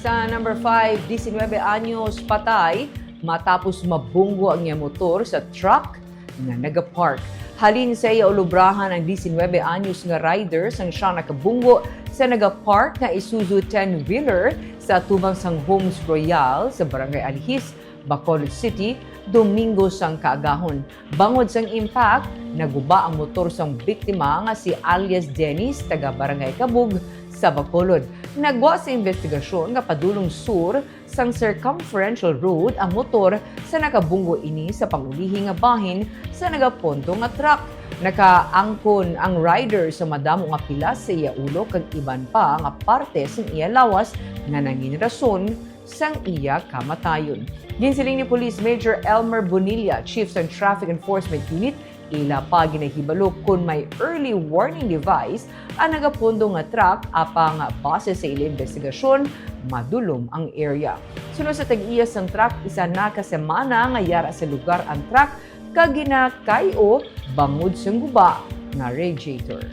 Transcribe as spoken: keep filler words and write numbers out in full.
Sa number five, diecinuebe anyos patay matapos mabunggo ang iya motor sa truck nga nagapark. Halin sa iya ulubrahan ang diecinuebe anyos nga rider sang siya nakabunggo sa nagapark nga Isuzu ten-wheeler sa atubang sang Homes Royal sa Barangay Alihis, Bacolod City, Domingo sang kaagahon. Bangod sang impact, naguba ang motor sang biktima nga si alias Dennis, taga Barangay Cabug sa Bacolod. Nagwa sa investigasyon nga padulong sur sang circumferential road ang motor sa nakabunggo ini sa pangulihi nga bahin sa nagapondo nga truck. Nakaangkon ang rider sa madamo nga pilas sa iya ulo kag iban pa nga parte sang iya lawas nga nangin rason sang iya kamatayon. Ginsiling ni Police Major Elmer Bonilla, Chief sang Traffic Enforcement Unit, ila pa ginahibalo kon may early warning device ang nagapondo nga truck, apang base sa ila investigasyon, madulom ang area. Suno sa tag-iya sang truck, isa na ka semana nga yara sa lugar ang truck kag ginakay-o bangod sang guba nga radiator.